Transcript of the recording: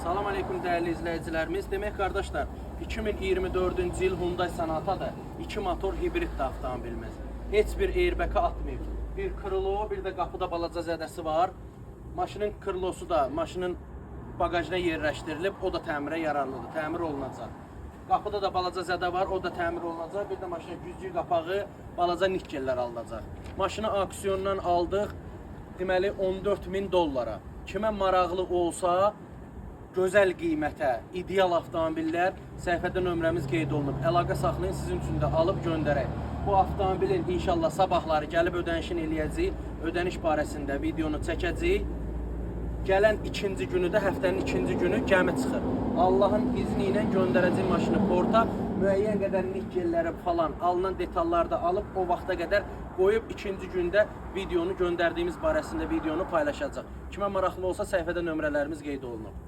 Salam aleyküm dəyərli izləyicilərimiz. Demək qardaşlar, 2024-cü il Hyundai Sonata-da 2 motor hibrid avtomobilimiz. Heç bir airbag atmayıb. Bir krilo, bir də qapıda balaca zədəsi var. Maşının krilosu da maşının bagajına yerləşdirilib, o da təmirə yararlıdır, təmir olunacaq. Qapıda da balaca zədə var, o da təmir olunacaq. Bir də maşına güzgü qapağı, balaca nikkellər alınacaq. Maşını auksiondan aldıq. Deməli 14 min dollara. Kimə maraqlı olsa, gözəl qiymətə, ideal avtomobillər, səhifədə nömrəmiz qeyd olunub. Əlaqə saxlayın, sizin üçün də alıb göndərək. Bu avtomobilin inşallah sabahları gəlib ödənişini eləyəcəyik. Ödəniş barəsində videonu çəkəcəyik. Gələn ikinci günü də, həftənin ikinci günü gəmi çıxır. Allahın izni ilə göndərəcək maşını porta, müəyyən qədər nikkelləri falan, alınan detalları da alıb o vaxta qədər qoyub ikinci gündə videonu göndərdiyimiz barəsində videonu paylaşacaq. Kimə maraqlı olsa, səhifədə nömrələrimiz qeyd olunub.